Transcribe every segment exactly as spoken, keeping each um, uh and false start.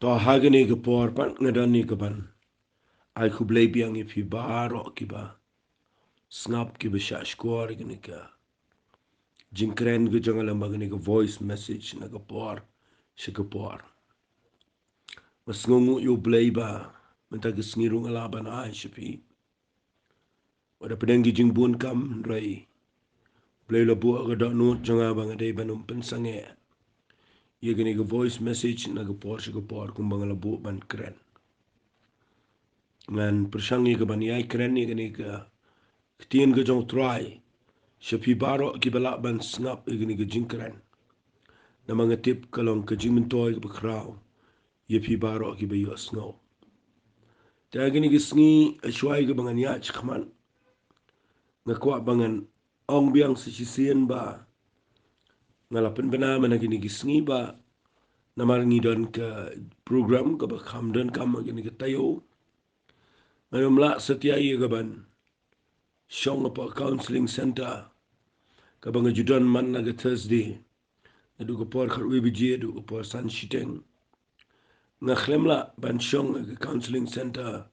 To ha kane ka por pat nga don ïa kaban ai khublei biang ïa phi baroh kiba sngap, kiba shah shkor ïa kane ka jingkren ka jong nga lem bad kane ka voice message na ka por sha ka por. Nga sngewnguh ïa U Blei ba mynta ka sngi ruh nga lah ban ai sha phi. Wat hapdeng ki jingbun kam, hynrei U Blei u la buh ka dohnud jong nga ba nga dei ban ym pynsangeh ïa kane ka voice message na ka por sha ka por kumba nga la buh ban kren. Ngan pyrshang ïa kaban ïai kren ïa kane ka ktien ka jong U Trai sha phi baroh kiba lah ban sngap ïa kane ka jingkren. Namar nga tip ka long ka jingmyntoi kaba khraw ïa phi baroh kiba ïohsngew. Te ha kane ka sngi, shuwa ïa kaba ngan ïaid shakhmat, nga kwah ba ngan ong biang sa shisien ba nga la pynbna mynta kine ki sngi ba namar ngi don ka program kaba kham donkam ha kane ka taïew. Ngan ym lah satia ïa kaban shong hapoh counseling center kaba nga ju don man na ka Thursday naduh ka por khatwei baje haduh ka por san shiteng. Nga khlem lah ban shong ha ka counseling center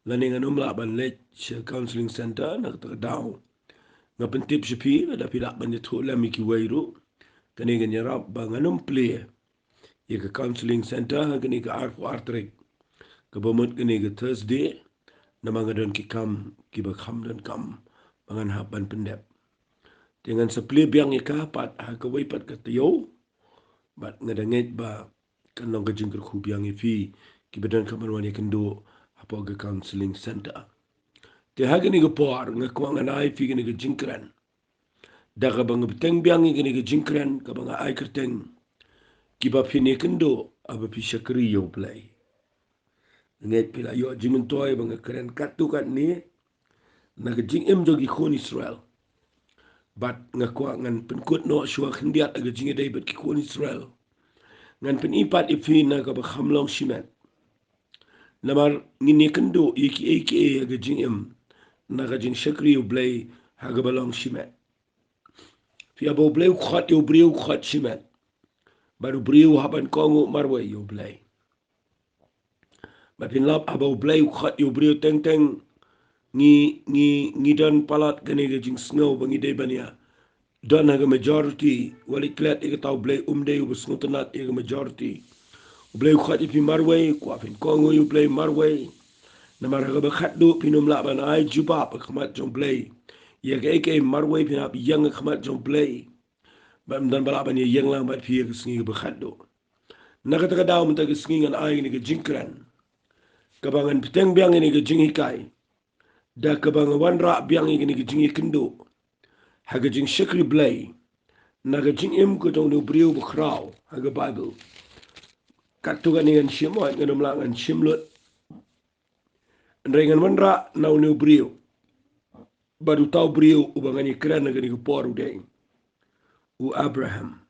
lane ngan ym lah ban leit sha counseling center. Na kata ka daw nga pyntip sha phi, lada phi lah ban ïathuh lem ïa kiwei ruh, kane kan ïarap ba ngan ym plie ïa ka counseling center ha kane ka arphew ar tarik, kaba mut kane ka Thursday, namar nga don ki kam kiba kham donkam ba ngan hap ban pyndep. Te ngan sa plie biang ïa ka pat ha kawei pat ka taïew. Bad nga da ngeit ba kan long ka jingkyrkhu biang ïa phi kiba donkam ban wan ïakynduh hapoh ka counseling center. Te ha kane ka por nga kwah ngan ai ïa phi kane ka jingkren da kaba nga bteng biang ïa kane ka jingkren kaba nga ai kyrteng, Kiba Phin Ïakynduh Haba Phi Shakri ïa U Blei. Nga ngeit phi la ïoh jingmyntoi ba nga kren katto katne na ka jingim jong ki khun Israel. Bad nga kwah ngan pynkut noh shuwa khyndiat ha ka jingïadei bad ki khun Israel. Ngan pyni pat ïa phi na kaba kham long shimet. Namar ngin ïakynduh ïa kiei kiei ha ka jingim na ka jingshakri U Blei ha kaba long shimet. Phi, haba U Blei u khot ïa u briew u khot shimet. Bad u briew u hap ban kohnguh marwei ïa U Blei. Bad phin lap haba U Blei u khot ïa u briew teng teng, ngi, ngi, ngi don palat kane ka jingsngew ba ngi dei ban ïa don ha ka majority. Wat leit klet ïa kata, U Blei um dei uba sngewtynnat ïa ka majority. U Blei u khot ïa phi marwei, kwah phin kohnguh ïa U Blei marwei. Namar ha kaba khatduh phin ym lah ban ai jubab ha khmat jong U Blei ïa kaei kaei marwei, phin hap ïeng ha khmat jong U Blei. Bad ym don ba lah ban ïeng lang bad phi ha ka sngi kaba khatduh. Na kata ka daw mynta ka sngi ngan ai kane ka jingkren kaba ngan bteng biang ïa kane ka jinghikai da kaba nga wanrah biang ïa kane ka jingïakynduh ha ka jingshakri Blei na ka jingim ka jong une u briew bakhraw ha ka Baibl. Katto katne ngan shim, ngan ym lah ngan shim lut. Hynrei ngan wanrah na une u briew. Bad uta u briew uba ngan ïakren ha kane ka por u dei u Abraham.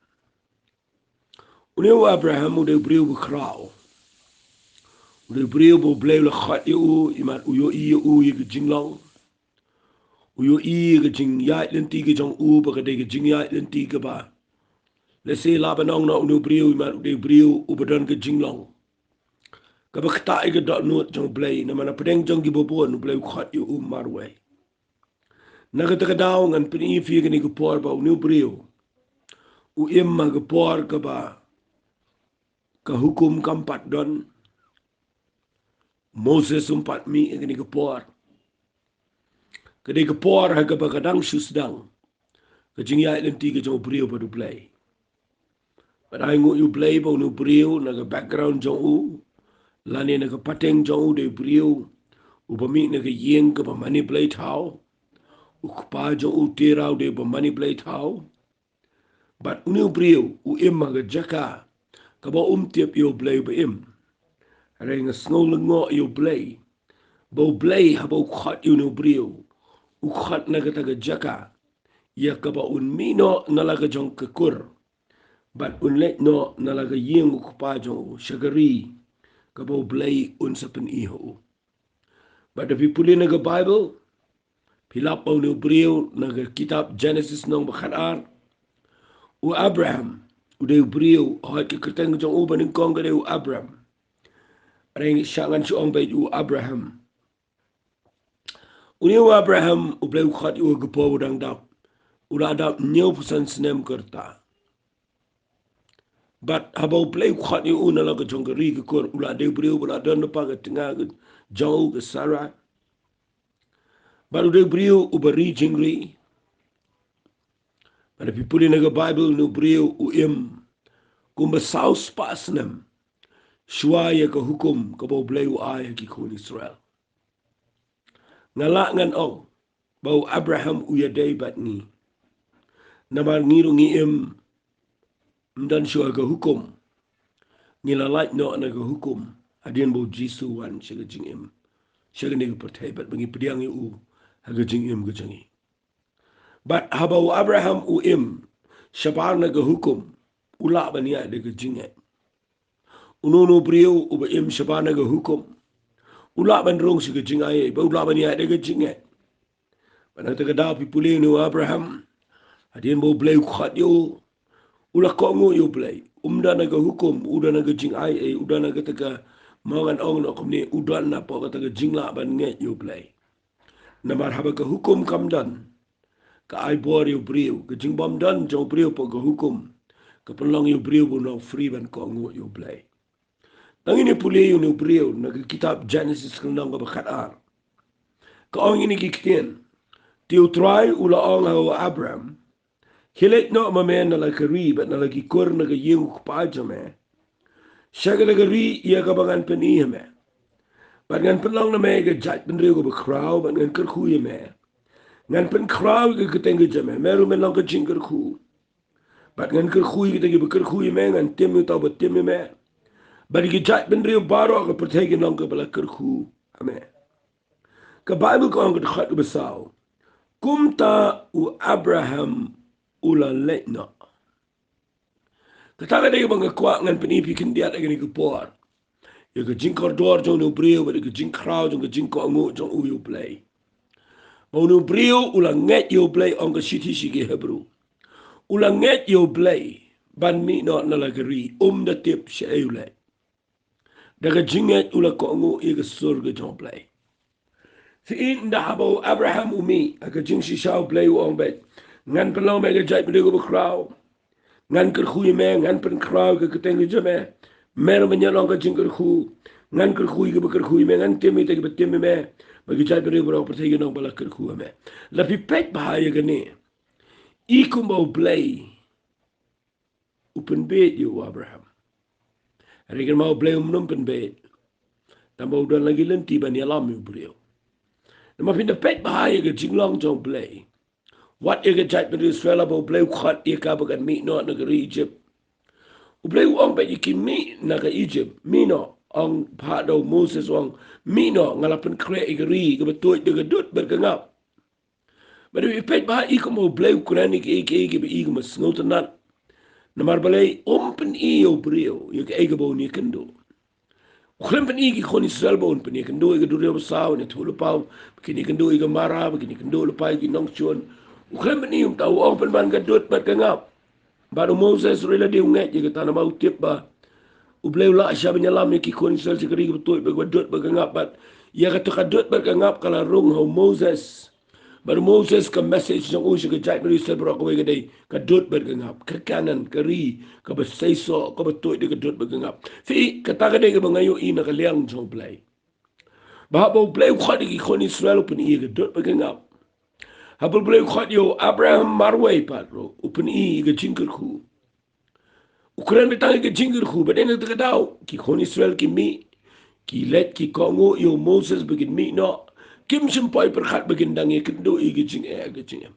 Une u Abraham u dei u briew bakhraw. U dei u briew ba U Blei u la khot ïa u, imat u ïohi ïa u ïa ka jinglong. U ïohi ïa ka jingïaid lynti ka jong u ba ka dei ka jingïaid lynti kaba, lehse lah ban ong na une u briew, imat u dei u briew uba don ka jinglong kaba ktah ïa ka dohnud jong U Blei, namar na pdeng jong kiba bun U Blei u khot ïa u marwei. Na kata ka daw ngan pyni ïa phi kane ka por ba une u briew u im ha ka por kaba ka hukum kam pat don. Moses um pat mih ha kane ka por. Ka dei ka por ha kaba ka dang shu sdang ka jingïaid lynti ka jong u briew bad U Blei. Bad ai nguh ïa U Blei ba une u briew na ka background jong u lane na ka pateng jong u dei u briew uba mih na ka ïing kaba mane blei thaw. U kpa jong u Tera u dei uba mane blei thaw. Bad une u briew u im ha ka jaka kaba um tip ïa U Blei uba im. Hynrei nga sngew lyngngoh ïa U Blei ba U Blei haba u khot ïa une u briew, u khot na kata ka jaka ïa kaba un mih noh na la ka jong ka kur bad un leit noh na la ka ïing u kpa jong u sha ka ri kaba U Blei un sa pyni ha u. Bad da phi pule na ka Baibl, phi lap ba une u briew na ka kitab Genesis lynnong ba khatar, u Abraham u dei u briew, hooid ka kyrteng jong u banyngkong ka dei u Abram. Reng sha ngan shu ong beit u Abraham. Une u Abraham, U Blei u khot ïa u ha ka por u dang dap. U la dap hynñiewphew san snem ka rta. Bad haba U Blei u khot ïa u na la ka jong ka ri ka kur, u la dei u briew ba la don lypa ka tnga ka jong u ka Sara. Bad u dei u briew uba ri jingri. Bad phi pule na ka Baibl, une u briew u im kumba saw spah snem shuwa ïa ka hukum kaba U Blei u ai ha ki khun Israel. Nga lah ngan ong ba u Abraham u ïadei bad ngi. Namar ngi ruh ngi im, ym don shuh ha ka hukum. Ngi la lait noh na ka hukum hadien ba u Jisu u wan sha ka jingim, sha kane ka pyrthei, bad ba ngi pdiang ïa u ha ka jingim ka jong ngi. Bad haba u Abraham u im shabar na ka hukum, u lah ban ïaid da ka jingngeit. Uno uno u briew uba im shabar na ka hukum, u lah ban rung sha ka jingai, bad u lah ban ïaid da ka jingngeit. Bad na kata ka daw phi pule une u Abraham, hadien ba U Blei u khot ïa u, u la kohnguh ïa U Blei. Um don na ka hukum, u don na ka jingai, u don na kata ka, mo ngan ong noh kumne, u don na pdeng kata ka jinglah ban ngeit ïa U Blei. Namar haba ka hukum kam don, ka ai bor ïa u briew, ka jingbym don jong u briew pdeng ka hukum ka pynlong ïa u briew ba u nang free ban kohnguh ïa U Blei. Tang ngin ïa pule ïa une u briew na ka kitab Jenesis ka lynnong kaba khatar. Ka ong ïa kine ki ktien: Te U Trai u la ong ha u Abram, khie leit noh ma me na la ka ri bad na la ki kur na ka ïing u kpa jong me, sha kata ka ri ïa kaba ngan pyni ha me. Bad ngan pynlong na me ka jaitbynriew kaba khraw, bad ngan kyrkhu ïa me. Ngan pynkhraw ïa ka kyrteng ka jong me, me ruh men long ka jingkyrkhu. Bad ngan kyrkhu ïa kita kiba kyrkhu ïa me, ngan tim ïa uta uba tim ïa me. Bad ïa ki jaitbynriew baroh ha ka pyrthei kin long kaba la kyrkhu ha me. Ka Baibl ka ong ka dkhot kaba saw, kumta u Abraham u la leit noh. Kata ka dei kaba nga kwah ngan pyni ïa phi khyndiat ha kane ka por, ïa ka jingkordor jong une u briew bad ïa ka jingkhraw jong ka jingkohnguh jong u ïa U Blei. Ba une u briew u la ngeit ïa U Blei, ong ka shithi sha ki Hebru. U la ngeit ïa U Blei ban mih noh na la ka ri, um da tip shaei u leit. Da ka jingngeit u la kohnguh ïa ka sur ka jong U Blei. Phi i, ynda haba u Abraham u mih, ha ka jingshisha U Blei u ong beit, ngan pynlong me ka jaitbynriew kaba khraw. Ngan kyrkhu ïa me, ngan pynkhraw ïa ka kyrteng ka jong me. Me ruh men ïa long ka jingkyrkhu. Ngan kyrkhu ïa kiba kyrkhu ïa me, ngan tim ïa kita kiba tim ïa me. Bad ki jaitbynriew baroh ha pyrthei kin long ba la kyrkhu ha me. Lada phi peit bha ïa kane, i kumba U Blei u pynbeit ïa u Abraham. Hynrei kynmaw, U Blei um nym pynbeit tang ba u don la ki lynti ban ïalam ïa u briew. Namar phin da peit bha ïa ka jinglong jong U Blei. Wat ïa ka jaitbynriew Israel, haba U Blei u khot ïa ka ba kan mih noh na ka ri Ijipt, U Blei u ong beit ïa ki, mih na ka Ijipt, mih noh. Ong pat da u Moses, u ong, mih noh, nga la pynkhreh ïa ka ri kaba tuid da ka dud bad ka ngap. Bad lada phi peit bha, i kumba U Blei u kren ïa kiei kiei kiba i kumba sngewtynnat. Namar balei? Um pyni ïa u briew ïa kaei kaba un ïakynduh. U khlem pyni ïa ki khun Israel ba un pynïakynduh ïa ka duriaw basaw, un ïathuh lypa, ba kin ïakynduh ïa ka mara, ba kin ïakynduh lypa ïa ki nongshun. U khlem pyni, um, ta u ong pynban ka dud bad ka ngap. Bad u Moses ruh la dei u ngeit ïa kata, namar u tip ba U Blei u lah shisha ban ïalam ïa ki khun Israel sha ka ri kaba tuid bad kaba dud bad ka ngap. Bad ïa kata ka dud bad ka ngap ka la rung ha u Moses. Bad u Moses, ka message jong u sha ka jaitbynriew Israel baroh kawei ka dei ka dud bad ka ngap, ka Kanaan, ka ri kaba seisoh, kaba tuid da ka dud bad ka ngap. Phi i, kata ka dei kaba nga ïohi na ka liang jong U Blei. Ba haba U Blei u khot ïa ki khun Israel, u pyni ïa ka dud bad ka ngap. Haba U Blei u khot ïa u Abraham marwei pat ruh, u pyni ïa ka jingkyrkhu. U kren beit tang ïa ka jingkyrkhu, bad na kata ka daw ki khun Israel ki mih, ki leit ki kohnguh ïa u Moses ba kin mih noh. Kim shym poi pyrkhat ba kin dang ïakynduh ïa ka jingeh ka jingim.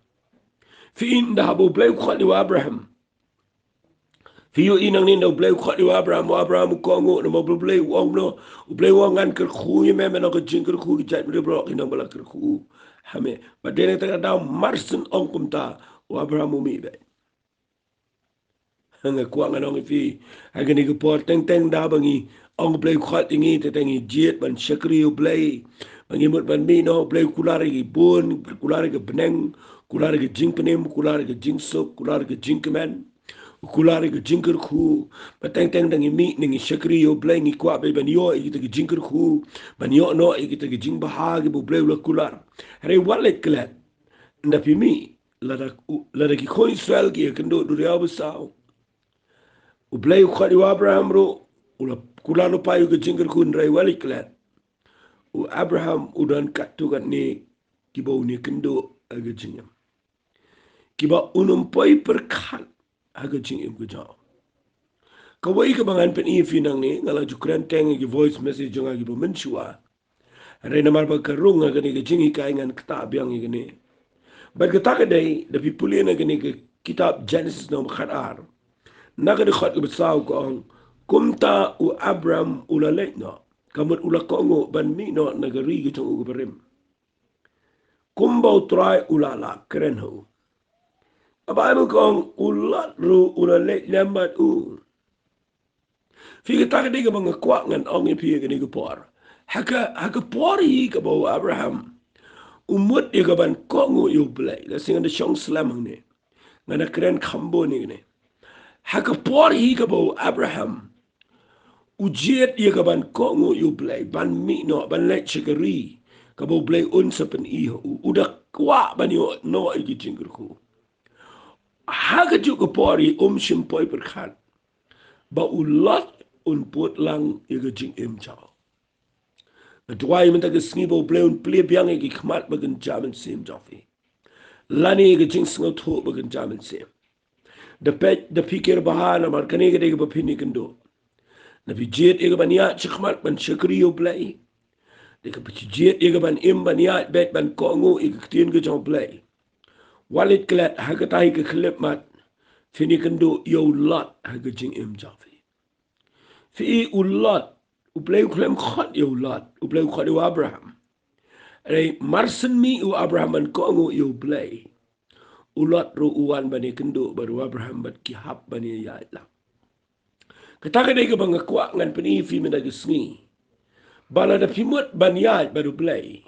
Phi i, ynda haba U Blei u khot ïa u Abraham, phi ïohi nangne, ynda U Blei u khot ïa u Abraham, u Abraham u kohnguh, namar U Blei u ong kumno? U Blei u ong, ngan kyrkhu ïa me, me long ka jingkyrkhu, ki jaitbynriew baroh kin long ba la kyrkhu ha me. Bad na kata ka daw mar shen ong kumta, u Abraham u mih beit. Nga kwah ngan ong ïa phi, ha kane ka por, teng teng da ba ngi ong U Blei u khot ïa ngi, teng teng ngi jied ban shakri U Blei, ba ngi mut ban mih noh. U Blei u kular ïa ki bun, kular ïa ka bneng, kular ïa ka jingpynim, kular ïa ka jingsuk, kular ïa ka jingkmen. u kular ïa ka jingkyrkhu, ba teng teng da ngi mih, da ngi shakri ïa U Blei, ngi kwah beit ban ïoh ïa kita ki jingkyrkhu, ban ïoh noh ïa kita ki jingbha kiba U Blei u la kular. Hynrei wat leit klet, ynda phi mih, lada u, lada ki khun Israel ki ïakynduh duriaw basaw, U Blei u khot ïa u Abraham ruh, u la kular lypa ïa ka jingkyrkhu, hynrei wat leit klet, u Abraham u don katto katne kiba un ïakynduh ha ka jingim, kiba un ym poi pyrkhat ha ka jingim ka jong u. Kawei kaba ngan pyni ïa phi nangne, nga la ju kren teng ïa ki voice message jong nga kiba mynshuwa. Hynrei namar ba ka rung ha kane ka jinghikai, ngan ktah biang ïa kane. Bad kata ka dei, da phi pule na kane ka kitab Genesis nong ba khat ar, na ka dkhot kaba saw ka ong, kumta u Abram u la leit noh, ka mut u la kohnguh ban mih noh na ka ri ka jong u kaba rim, kumba U Trai u la lah kren ha u. Ka Baibl ka ong, u Lot ruh u la leit lem bad u. Phi, kata ka dei kaba nga kwah ngan ong ïa phi ha kane ka por. Ha ka, ha ka por hi kaba u Abraham u mut ïa ka ban kohnguh ïa U Blei, lehse ngan da shong slem hangne, ngan da kren kham bun ïa kane. Ha ka por hi kaba u Abraham u jied ïa ka ban kohnguh ïa U Blei, ban mih noh, ban leit sha ka ri kaba U Blei un sa pyni ha u, u da kwah ban ïoh noh ïa ki jingkyrkhu. Ha kajuh ka por hi um shym poi pyrkhat ba u Lot un put lang ïa ka jingim jong u. Nga duwai mynta ka sngi ba U Blei un plie biang ïa ki khmat ba kynja mynsiem jong phi, lane ïa ka jingsngewthuh ba kynja mynsiem. Da peit, da phikir bha namar kane ka dei kaba phin ïakynduh. Na phi jied ïa ka ban ïaid shakhmat ban shakri ïa U Blei, da ka phi jied ïa ka ban im ban ïaid beit ban kohnguh ïa ka ktien ka jong U Blei, wat leit klet, ha kata hi ka khyllipmat phin ïakynduh ïa u Lot ha ka jingim jong phi. Phi, u Lot, U Blei u khlem khot ïa u Lot, U Blei u khot ïa u Abraham. Hynrei mar syn mih u Abraham ban kohnguh ïa U Blei, u Lot ruh u wan ban ïakynduh bad u Abraham bad ki hap ban ïaid lang. Kata ka dei kaba nga kwah ngan pyni ïa phi mynta ka sngi, ba lada phi mut ban ïaid bad U Blei,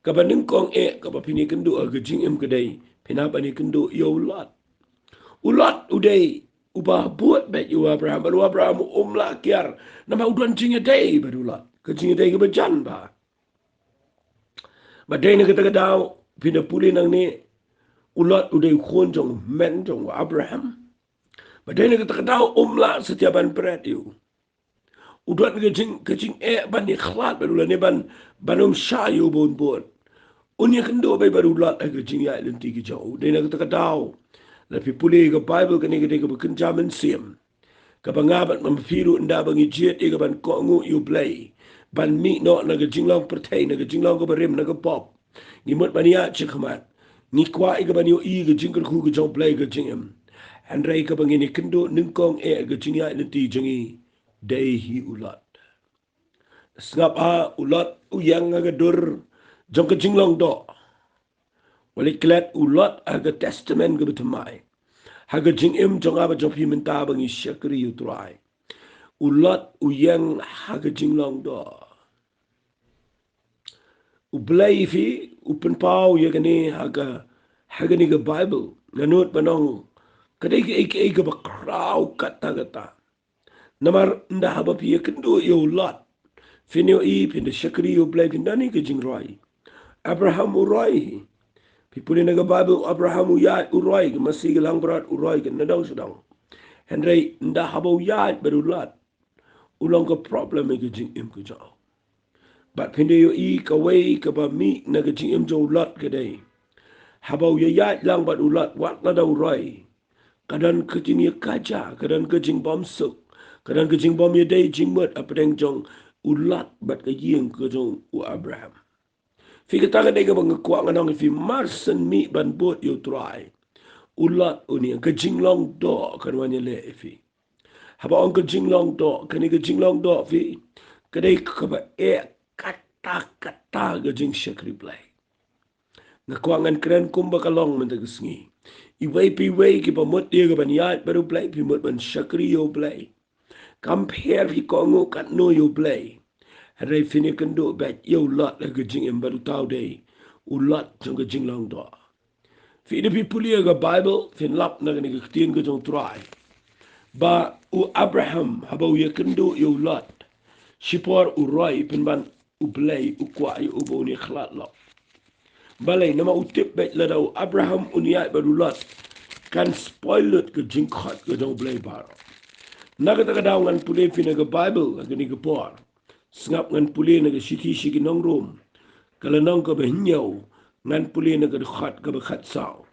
kaba nyngkong eh kaba phin ïakynduh ha ka jingim ka dei phin hap ban ïakynduh ïa u Lot. U Lot u dei uba bud beit ïa u Abraham, bad u Abraham um lah kiar namar u don jingïadei bad u Lot, ka jingïadei kaba jan bha. Bad dei na kata ka daw, phin da pule nangne, u Lot u dei u khun jong u hynmen jong u Abraham. Bad dei na kata ka daw um lah satia ban pret ïa u. U don ka jing, ka jingeh ban ïakhlad bad u lane ban, ban ym shah ïa u bun bun. Un ïakynduh beit bad u Lot ha ka jingïaid lynti ka jong u. Dei na kata ka daw, lada phi pule ka Baibl, kane ka dei kaba kynja mynsiem, kaba nga bad ma phi ruh, ynda ba ngi jied ïa ka ban kohnguh ïa U Blei, ban mih noh na ka jinglong pyrthei, na ka jinglong kaba rim, na ka pop, ngi mut ban ïaid shakhmat, ngi kwah ïa ka ban ïohi ka jingkyrkhu ka jong U Blei ha ka jingim. Hynrei kaba ngin ïakynduh nyngkong eh ha ka jingïaid lynti jong ngi dei hi u Lot. Sngap ha, u Lot u ïeng ha ka dur jong ka jinglong doh. Wat leit klet, u Lot ha ka testament kaba thymmai, ha ka jingim jong nga bad jong phi mynta ba ngi shakri ïa U Trai, u Lot u ïeng ha ka jinglong doh. U Blei, phi, u pynpaw ïa kane ha ka, ha kane ka Baibl. Nga nud ban ong, ka dei kaei kaei kaba khraw katta katta. Namar ynda haba phi ïakynduh ïa u Lot, phin ïohi, phin da shakri ïa U Blei, phin don hi ka jingroi. Abraham u roi. Phi pule na ka Baibl, Abraham u ïaid u roi, ka masi ka langbrot u roi, ka nadong shadong. Hynrei ynda haba u ïaid bad u Lot, u long ka problem ha ka jingim ka jong u. Bad phin da ïohi kawei kaba mih na ka jingim jong u Lot ka dei, haba u ïaid lang bad u Lot wat lada u roi, ka don ka jingïakajia, ka don ka jingbymsuk, ka don ka jingbymïadei jingmut hapdeng jong u Lot bad ka ïing ka jong u Abraham. Phi, kata ka dei kaba nga kwah ngan ong ïa phi, mar syn mih ban bud ïa U Trai, u Lot un ïeng, ka jinglong doh kan wan ïaleh ïa phi. Haba ong ka jinglong doh, kane ka jinglong doh, phi, ka dei kaba eh katta katta ka jingshakri Blei. Nga kwah ngan kren kumba ka long mynta ka sngi. Iwei pa iwei kiba mut ïa ka ban ïaid bad U Blei, phi mut ban shakri ïa U Blei. Kam pher phi kohnguh katno ïa U Blei, hynrei phin ïakynduh beit ïa u Lot ha ka jingim, bad uta u dei u Lot jong ka jinglong doh. Phi, da phi pule ïa ka Baibl, phin lap na kane ka ktien ka jong U Trai. ba u Abraham haba u ïakynduh ïa u Lot, shipor u roi pynban U Blei u kwah ïa u ba un ïakhlad lok. Balei? Namar u tip beit lada u Abraham un ïaid bad u Lot, kan spoil lut ka jingkhot ka jong U Blei baroh. Na kata ka daw ngan pule phi na ka Baibl ha kane ka por. Sngap ngan pule na ka shithi sha ki nong Rom, ka lynnong kaba hynñiew, ngan pule na ka dkhot kaba khatsaw.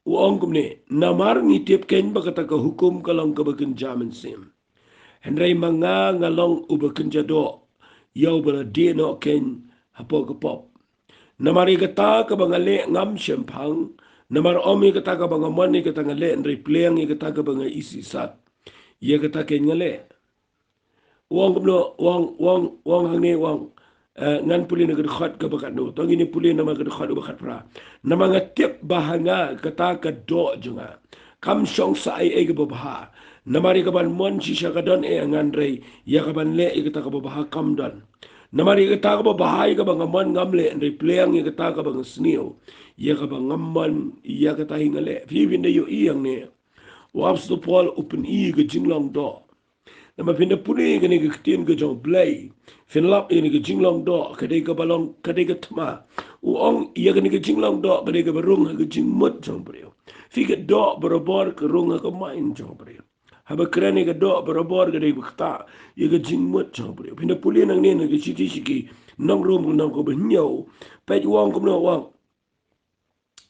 U ong kumne, namar ngi tip keiñ ba kata ka hukum ka long kaba kynja mynsiem. Hynrei ma nga nga long uba kynja doh ïa uba la dieh noh keiñ hapoh ka pop. Namar ïa kata kaba nga leh ngam shemphang, namar ym ïa kata kaba nga mon ïa kata nga leh, hynrei pliang ïa kata kaba nga isih sat, ïa kata keiñ nga leh. U ong kumno, u ong, u ong, u ong hangne, u ong, eh, ngan pule na ka dkhot kaba khatno. To ngin ïa pule namar ka dkhot kaba khatphra. Namar nga tip ba ha nga kata ka doh jong nga kam shong sa ei ei kaba bha. Namar ïa kaban mon shisha ka don eh ha nga, hynrei ïa kaban leh ïa kata kaba bha kam don. Namar ïa kata kaba bha ïa kaba nga mon ngam leh, hynrei pliang ïa kata kaba nga sniew ïa kaba ngam mon, ïa kata hi nga leh. Phi, phin da ïohi hangne, u Apostol Paul u pyni ka jinglong doh. Namar phin da pule kane ka ktien ka jong U Blei, phin lap ïa kane ka jinglong doh ka dei kaba long, ka dei ka thma. U ong ïa kane ka jinglong doh ka dei kaba rung ha ka jingmut jong u briew. Phi, ka doh barabor ka rung ha ka mind jong u briew. Haba kren ïa ka doh barabor ka dei ba ktah ïa ka jingmut jong u briew. Phin da pule nangne na ka shithi sha ki nong Rom, ka lynnong kaba hynñiew, peit u ong kumno, u ong.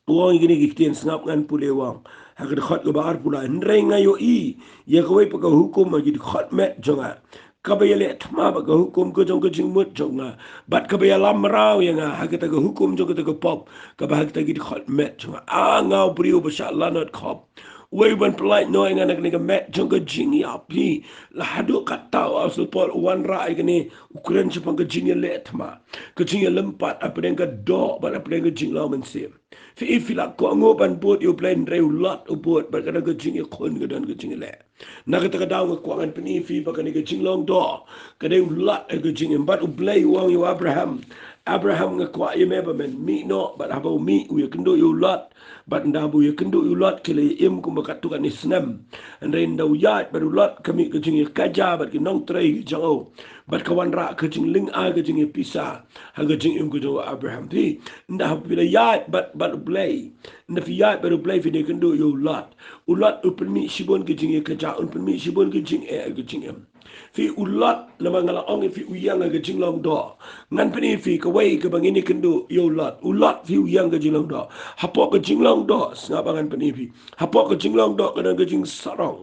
U ong ïa kine ki ktien, sngap ngan pule, u ong ha ka dkhot kaba arphew lai, hynrei nga ïohi ïa kawei pat ka hukum ha ki dkhot met jong nga, kaba ïaleh thma bad ka hukum ka jong ka jingmut jong nga, bad kaba ïalam mraw ïa nga ha kata ka hukum jong kata ka pop kaba ha kita ki dkhot met jong nga. A nga u briew ba shah lanot khop, uei uban pyllait noh ïa nga na kane ka met jong ka jingïap? Phi, la haduh katta u Apostol Paul u wanrah ïa kane, u kren shaphang ka jingïaleh thma, ka jingïalympat hapdeng ka doh bad hapdeng ka jinglong mynsiem. Phi, phi la kohnguh ban bud ïa U Blei, hynrei u Lot u bud, bad ka don ka jingïakhun, ka don ka jingïaleh. Na kata ka daw nga kwah ngan pyni ïa phi ba kane ka jinglong doh ka dei u Lot ha ka jingim, bad U Blei u ong ïa u Abraham, Abraham, nga kwah ïa me ba men mih noh. Bad haba u mih u ïakynduh ïa u Lot, bad ynda haba u ïakynduh ïa u Lot ki la im kumba katto katne snem. Hynrei ynda u ïaid bad u Lot ka mih ka jingïakajia bad ki nongtrei ki jong u, bad ka wanrah ka jinglyngngoh, ka jingïapisa ha ka jingim ka jong u Abraham. Phi, ynda haba phi la ïaid bad, bad U Blei, ynda phi ïaid bad U Blei phin ïakynduh ïa u Lot, u Lot u pynmih shibun ka jingïakajia, un pynmih shibun ka jingeh ha ka jingim. Phi, u Lot, namar nga la ong ïa phi, u ïeng ha ka jinglong doh. Ngan pyni ïa phi kawei kaba ngin ïakynduh ïa u Lot. U Lot, phi, u ïeng ha ka jinglong doh. Hapoh ka jinglong doh, sngap ba ngan pyni ïa phi, hapoh ka jinglong doh ka don ka jingsarong.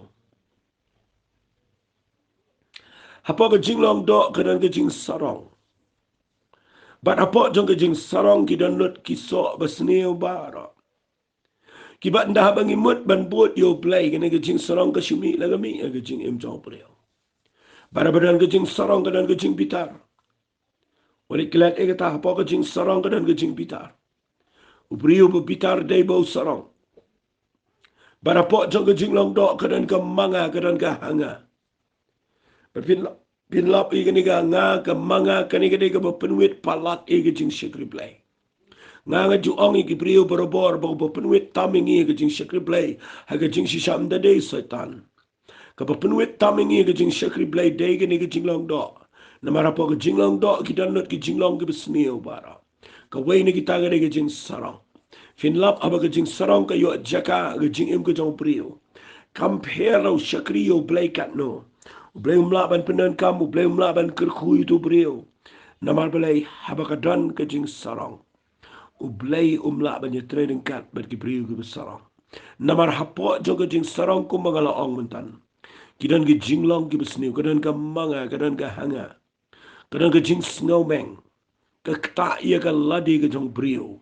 Hapoh ka jinglong doh ka don ka jingsarong. Bad hapoh jong ka jingsarong ki don lut ki soh basniew baroh. Kiba ynda haba ngi mut ban bud ïa U Blei, kane ka jingsarong ka shu mih la ka mih ha ka jingim jong u briew. Bad haba don ka jingsarong ka don ka jingbitar. Wat la klet ïa kata, hapoh ka jingsarong ka don ka jingbitar. U briew ba bitar dei ba u sarong. Bad hapoh jong ka jinglong doh ka don ka ma nga, ka don ka ha nga. Bad phin lap, phin lap ïa kane ka ha nga, ka ma nga, kane ka dei kaba pynwit palat ïa ka jingshakri Blei. Nga nga ju ong ïa ki briew barabor ba kaba pynwit tam ïa ngi ïa ka jingshakri Blei ha ka jingshisha ym dei Soitan. Kaba pynwit tam ïa ngi ïa ka jingshakri Blei dei kane ka jinglong doh. Namar hapoh ka jinglong doh ki don lut ki jinglong kiba sniew baroh. Kawei na kita ka dei ka jingsarong. Phin lap haba ka jingsarong ka ïoh jaka ha ka jingim ka jong u briew, kam pher la u shakri ïa U Blei katno. U Blei um lah ban pyndonkam, U Blei um lah ban kyrkhu ïa uto u briew. Namar balei? Haba ka don ka jingsarong, U Blei um lah ban ïatrei ryngkat bad ki briew kiba sarong. Namar hapoh jong ka jingsarong kumba nga la ong mynta, ki don ki jinglong kiba sniew, ka don ka ma nga, ka don ka ha nga. Ka don ka jingsngewmeng, ka ktah ïa ka lade ka jong u briew.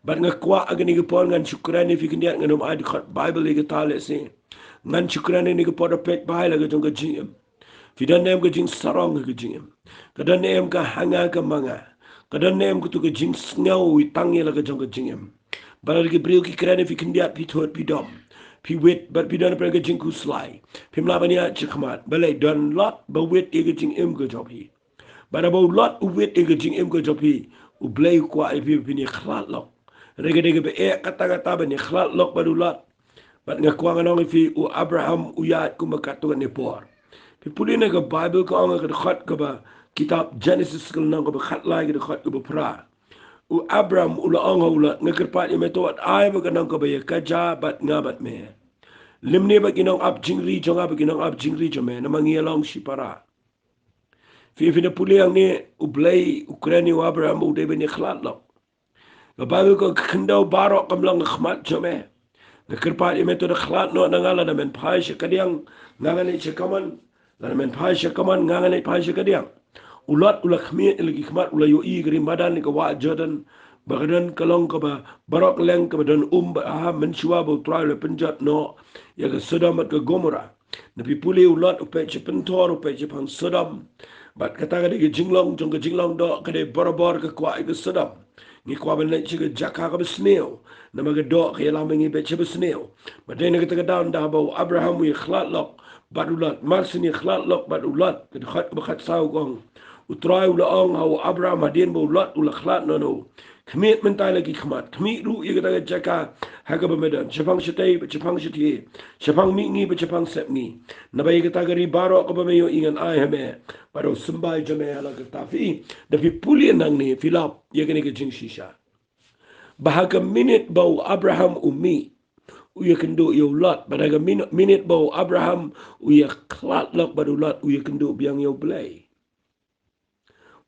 Bad nga kwah ha kane ka por ngan shu kren ïa phi khyndiat, ngan ym ai dkhot Baibl ïa kata lehse. Ngan shu kren ha kane ka por da peit bha ïa la ka jong ka jingim. Phi don ne em ka jingsarong ha ka jingim? Ka don ne em ka ha nga ka ma nga? Ka don ne em kato ka jingsngew ïa tang ïa la ka jong ka jingim? Bad lada ki briew ki kren ïa phi khyndiat, phi thut, phi dom, phi wit, bad phi don hapdeng ka jingkhuslai, phim lah ban ïaid shakhmat. Balei? Don Lot ba wit ïa ka jingim ka jong phi. Bad haba u Lot u wit ïa ka jingim ka jong phi, U Blei u kwah ïa phi ba phin ïakhlad lok. Hynrei ka dei kaba eh katta katta ban ïakhlad lok bad u Lot. Bad nga kwah ngan ong ïa phi, u Abraham u ïaid kumba katto katne por. Phi pule na ka Baibl, ka ong ha ka dkhot kaba, kitab Jenesis ka lynnong kaba khatlai, ka dkhot kaba phra. U Abraham u la ong ha u Lot, nga kyrpad ïa me, to wat ai ba ka nong kaba ïa ka ja bad nga bad me, lymne bad ki nongap jingri jong nga bad ki nongap jingri jong me, namar ngi ïa long shipara. Phi, phi da pule hangne, U Blei u kren ïa u Abraham ba u dei ban ïa khlad lok. Ka Baibl ka ong, ka khyndew baroh kam long ha khmat jong me. Nga kyrpad ïa me, to da khlad noh na nga, lada men phai sha kadiang, nga ngan leit sha kamon, lada men phai sha kamon, nga ngan leit phai sha kadiang. U Lot u la khmih ïa la ki khmat, u la ïohi ka ri madan, ïa ka wah Jordan, ba ka don, ka long kaba baroh kylleng kaba don um, bad ha mynshuwa ba U Trai u la pynjot noh ïa ka Sodom bad ka Gomorrah. Na phi pule, u Lot u peit sha pynthor, u peit shaphang Sodom. Bad kata ka dei ka jinglong jong ka jinglong doh, ka dei barabor ka kwah ïa ka Sodom. Ngi kwah ban leit sha ka jaka kaba sniew, namar ka doh ka ïalam ïa ngi beit sha ba sniew. Bad dei na kata ka daw, ynda haba u Abraham u ïa khlad lok bad u Lot, mar shen ïa khlad lok bad u Lot, ka dkhot kaba khatsaw ka ong, U Trai u la ong ha u Abraham, hadien ba u Lot u la khlad noh noh, khmih mynta ïa la ki khmat, khmih ruh ïa kata ka jaka ha kaba me don, shaphang shatei bad shaphang shathie, shaphang mihngi bad shaphang sepngi. Naba ïa kata ka ri baroh kaba me ïohi ngan ai ha me bad ha u symbai jong me ha la kata. Phi, da phi pule nangne, phi lap ïa kane ka jingshisha, ba ha ka minit ba u Abraham u mih, u ïakynduh ïa u Lot, bad ha ka min-, minit ba u Abraham u ïa khlad lok bad u Lot, u ïakynduh biang ïa U Blei.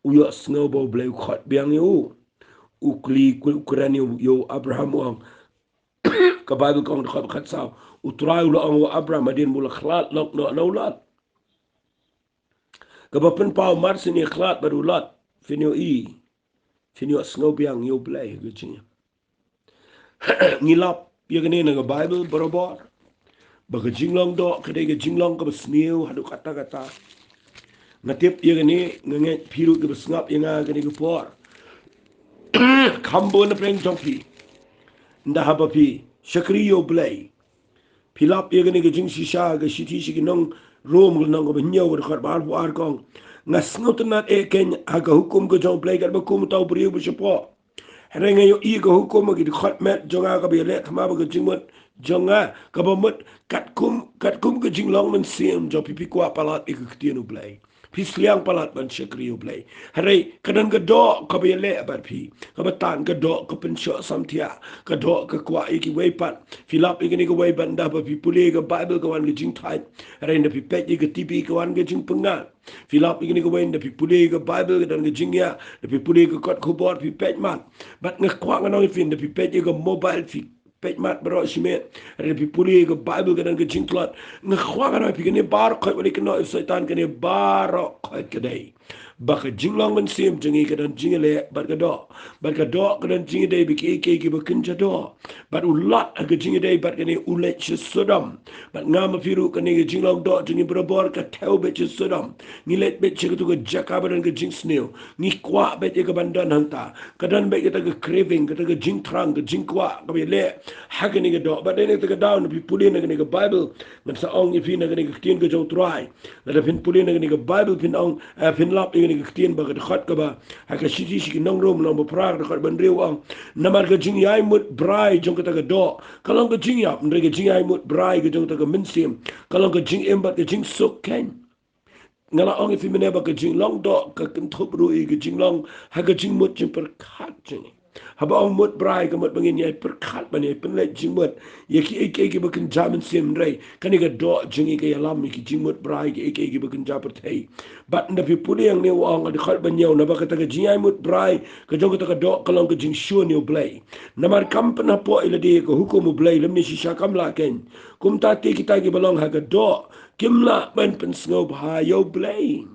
U ïohsngew ba U Blei u khot biang ïa u. U kylli, u kren ïa u, ïa u Abraham, u ong, ka Baibl ka ong, dkhot khatsaw, U Trai u la ong ïa u Abraham hadien ba u la khlad lok noh na u Lot, kaba pynpaw, mar shen ïa khlad bad u Lot, phin ïohi, phin ïohsngew biang ïa U Blei ha ka jingim. Ngi lap ïa kane na ka Baibl barabor, ba ka jinglong doh ka dei ka jinglong kaba sniew haduh katta katta. Nga tip ïa kane, nga ngeit phi ruh kiba sngap ïa nga kane ka por, kham bun na pdeng jong phi, ynda haba phi shakri ïa U Blei. Phi lap ïa kane ka jingshisha, ka shithi sha ki nong Rom, ka lynnong kaba hynñiew, ka dkhot ba arphew ar, ka ong, nga sngewtynnad eh keiñ ha ka hukum ka jong U Blei katba kum uta u briew ba shapoh. Hynrei nga ïohi ïa ka hukum ha ki dkhot met jong nga kaba ïaleh thma bad ka jingmut jong nga, kaba mut katkum, katkum ka jinglong mynsiem jong phi, phi kwah palat ïa ka ktien U Blei, phi sliang palat ban shakri U Blei. Hynrei ka don ka doh kaba ïaleh bad phi, kaba tan ka doh ka pynshoh samthiah, ka doh ka kwah ïa kiwei pat. Phi lap ïa kane kawei, ba ynda ba phi pule ka Baibl ka wan ka jingthait, hynrei ynda phi peit ïa ka T V ka wan ka jingpyngngad. Phi lap ïa kane kawei, ynda phi pule ka Baibl ka don ka jingïa, ynda phi pule ka kot khubor phi peit mat. Bad nga kwah ngan ong ïa phi, ynda phi peit ïa ka mobile phi peit mat baroh shi miet, hynrei ynda phi pule ka Baibl ka don ka jingtlot. Nga kwah ngan ong ïa phi, kane baroh khoit wat leit kynnoh ïa u Soitan, kane baroh khoit ka dei ba ka jinglong mynsiem jong ngi ka don jingïaleh bad ka doh. Bad ka doh ka don jingïadei bad kiei kiei kiba kynja doh. Bad u Lot ha ka jingïadei bad kane u leit sha Sodom. Bad nga ma phi ruh, kane ka jinglong doh jong ngi barabor ka thew beit sha Sodom. Ngi leit beit sha katu ka jaka ba don ka jingsniew. Ngi kwah beit ïa kaban don hangta. Ka don beit kata ka craving, kata ka jingthrang, ka jingkwah kaba ïaleh ha kane ka doh. Bad dei na kata ka daw, ynda phi pule na kane ka Baibl, ngan sa ong ïa phi na kane ka ktien ka jong U Trai. Lada phin pule na kane ka Baibl, phin ong, eh, phin lap ïa kane ka ktien ba ka dkhot kaba, ha ka shithi sha ki nong Rom, lynnong ba phra, ka dkhot ba hynriew, ong, namar ka jingïaimut brai jong kata ka doh ka long ka jingïap, hynrei ka jingïaimut brai ka jong kata ka mynsiem ka long ka jingim bad ka jingsuk keiñ. Nga la ong ïa phi mynne ba ka jinglong doh ka kynthup ruh ïa ka jinglong ha ka jingmut jingpyrkhat jong ngi. Haba ong mut brai, ka mut ba ngin ïai pyrkhat, ban ïai pynleit jingmut ïa kiei kiei kiba kynja mynsiem, hynrei kane ka doh jong ngi ka ïalam ïa ki jingmut brai, kiei kiei kiba kynja pyrthei. Bad ynda phi pule hangne, u ong ha dkhot ba hynñiew, naba kata ka jingïaimut brai ka jong kata ka doh ka long ka jingshun ïa U Blei. Namar kam pynhapoh ïa lade ïa ka hukum U Blei, lymne shisha kam lah keiñ. Kumta te kita kiba long ha ka doh kim lah ban pynsngewbha ïa U Blei.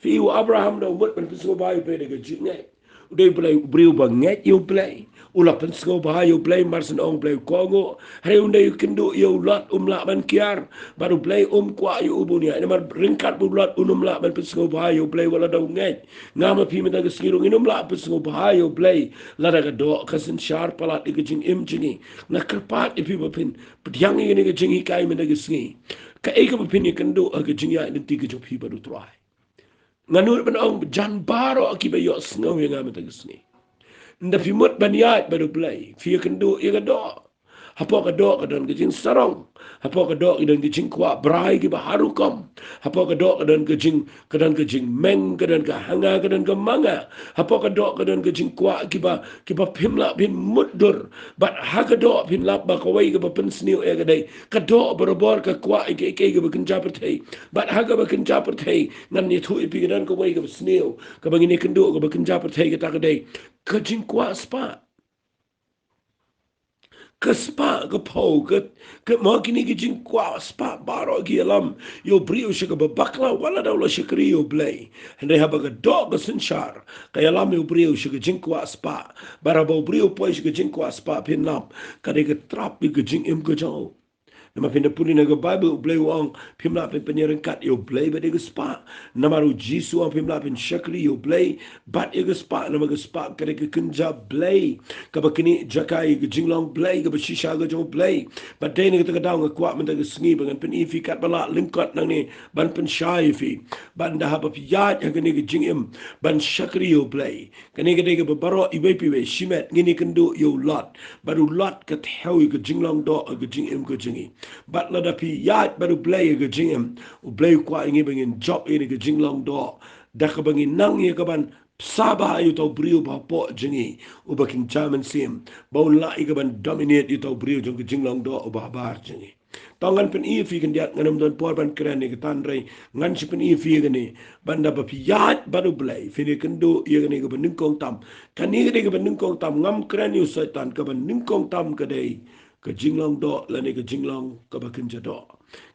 Phi, u Abraham da u mut ban pynsngewbha ïa U Blei da ka jingngeit. U dei u Blei, u briew ba ngeit ïa U Blei. U la pynsngewbha ïa U Blei, mar shen ong U Blei u kohnguh. Hynrei u dei u kynduh ïa u Lot, um lah ban kiar. Bad U Blei um kwah ïa u ban ïaid. Namar ryngkat bad u Lot un ym lah ban pynsngewbha ïa U Blei wat la da u ngeit. Nga ma phi mynta ka sngi ruh ngin ym lah pynsngewbha ïa U Blei lada ka doh ka synshar palat ïa ka jingim jong ngi. Nga kyrpad ïa phi ba phin pdiang ïa kane ka jinghikai mynta ka sngi. Kaei kaba phin ïakynduh ha ka jingïaid lynti ka jong phi bad U Trai? Nga nud ban ong, jan baroh kiba ïohsngew ïa nga mynta ka sngi, ynda phi mut ban ïaid bad U Blei, phi ïakynduh ïa ka doh. Hapoh ka doh ka don ka jingsarong. Hapoh ka doh ka don ka jingkwah brai kiba har rukom. Hapoh ka doh ka don ka jing, ka don ka jingmeng, ka don ka hanga, ka don ka manga. Hapoh ka doh ka don ka jingkwah kiba, kiba phim lah phin mutdur. Bad ha ka doh phin lap ba kawei kaba pynsniew ïa ka dei ka doh barabor ka kwah ïa kiei kiei kiba kynja pyrthei. Bad ha kaba kynja pyrthei ngan ïathuh ïa phi ka don kawei kaba sniew kaba ngin ïakynduh kaba kynja pyrthei, kata ka dei ka jingkwah spah. Ka spah, ka phew, ka, ka, mo, kine ki jingkwah spah baroh ki ïalam ïa u briew sha kaba bakla wat lada u la shakri ïa U Blei. Hynrei haba ka doh ka synshar ka ïalam ïa u briew sha ka jingkwah spah. Bad haba u briew u poi sha ka jingkwah spah, phin lap ka dei ka trap ïa ka jingim ka jong u. Namar phin da pule na ka Baibl, U Blei u ong phim lah phin pynïaryngkat ïa U Blei bad ïa ka spah. Namar U Jisu u ong phim lah phin shakri ïa U Blei bad ïa ka spah, namar ka spah ka dei ka kynja Blei, kaba knieh jaka ïa ka jinglong Blei, kaba shisha ka jong U Blei. Bad dei na kata ka daw nga kwah mynta ka sngi ba ngan pyni ïa phi katba lah lyngkot nangne ban pynshai ïa phi, ban da haba phi ïaid ha kane ka jingim ban shakri ïa U Blei. Kane ka dei kaba baroh iwei pa iwei shimet ngin ïakynduh ïa u Lot. Bad u Lot ka thew ïa ka jinglong doh ha ka jingim ka jong ngi. Bad lada phi ïaid bad U Blei ha ka jingim, U Blei u kwah ïa ngi ba ngin jop ïa kane ka jinglong doh da kaba ngin nang ïa kaban saba ïa uta u briew uba hapoh jong ngi, uba kynja mynsiem, ba un lah ïa kaban dominate ïa uta u briew jong ka jinglong doh uba habar jong ngi. To ngan pyni ïa phi khyndiat, ngan ym don por ban kren ïa kata, hynrei ngan shu pyni ïa phi ïa kane, ban da ba phi ïaid bad U Blei phin ïakynduh ïa kane kaba nyngkong tam. Kane ka dei kaba nyngkong tam, ngam kren ïa u Soitan, kaba nyngkong tam ka dei ka jinglong doh lane ka jinglong kaba kynja doh.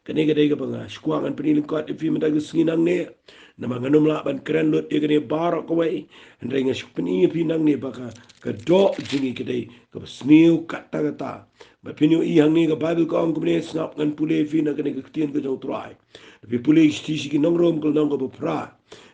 Kane ka dei kaba nga shu kwah ngan pyni lyngkot ïa phi mynta ka sngi nangne. Namar ngan ym lah ban kren lut ïa kane baroh kawei, hynrei nga shu pyni ïa phi nangne ba ka, ka doh jong ngi ka dei kaba sniew katta katta. Bad phin ïohi hangne ka Baibl ka ong kumne, sngap ngan pule ïa phi na kane ka ktien ka jong U Trai. Phi pule shithi sha ki nong Rom ka lynnong kaba phra.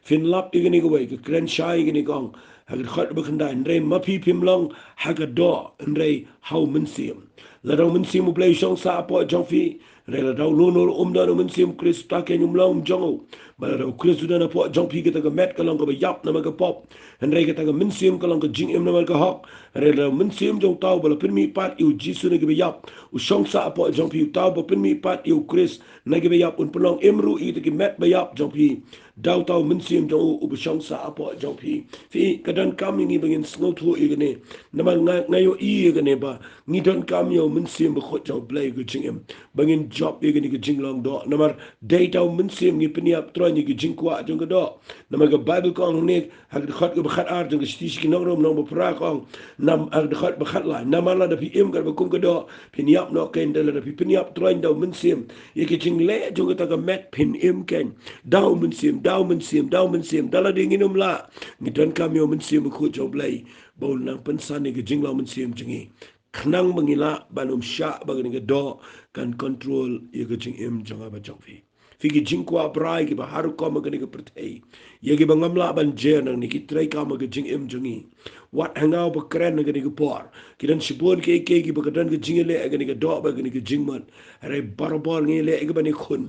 Phin lap ïa kane kawei, ka kren shai ïa kane, ka ong, ha ka dkhot ba khyndai, hynrei ma phi phim long ha ka doh, hynrei ha U Mynsiem. Lada U Mynsiem U Blei u shong sah hapoh jong phi, hynrei lada uno uno ruh um don U Mynsiem Khrist, uta keiñ um long jong u. Bad lada U Khrist u don hapoh jong phi, kata ka met ka long kaba ïap namar ka pop, hynrei kata ka mynsiem ka long ka jingim namar ka hok. Hynrei lada U Mynsiem jong uta uba la pynmihpat ïa U Jisu na kiba ïap u shong sah hapoh jong phi, uta uba pynmihpat ïa U Khrist na kiba ïap un pynlong im ruh ïa kita ki met ba ïap jong phi da uta U Mynsiem jong u uba shong sah hapoh jong phi. Phi, ka donkam ïa ngi ba ngin sngewthuh ïa kane. Namar nga, nga ïohi ïa kane ba ngi donkam ïa U Mynsiem Bakhuid jong U Blei ha ka jingim ba ngin jop ïa kane ka jinglong doh. Namar dei da U Mynsiem ngi pynïap troiñ ïa ka jingkwah jong ka doh. Namar ka Baibl ka ong hangne, ha ka dkhot kaba khatar jong ka shithi sha ki nong Rom lynnong ba phra, ka ong, nam, ha ka dkhot ba khatlai, namar lada phi im katba kum ka doh phin ïap noh keiñ, hynrei lada phi pynïap troiñ da U Mynsiem ïa ka jingleh jong kata ka met, phin im keiñ da U Mynsiem, da U Mynsiem, da U Mynsiem. Da lade ngin ym lah, ngi donkam ïa U Mynsiem Bakhuid jong U Blei ba un nang pynsan ïa ka jinglong mynsiem jong ngi, khnang ba ngin lah ban ym shah ba kane ka doh kan control ïa ka jingim jong nga bad jong phi. Phi, ki jingkwah brai kiba har rukom ha kane ka pyrthei, ïa kiba ngam lah ban jer nangne, ki treikam ha ka jingim jong ngi. Wat ha nga uba kren ha kane ka por, ki don shibun kiei kiei kiba ka don ka jingïaleh ha kane ka doh bad kane ka jingmut. Hynrei barabor ngi ïaleh ïa kaban ïakhun,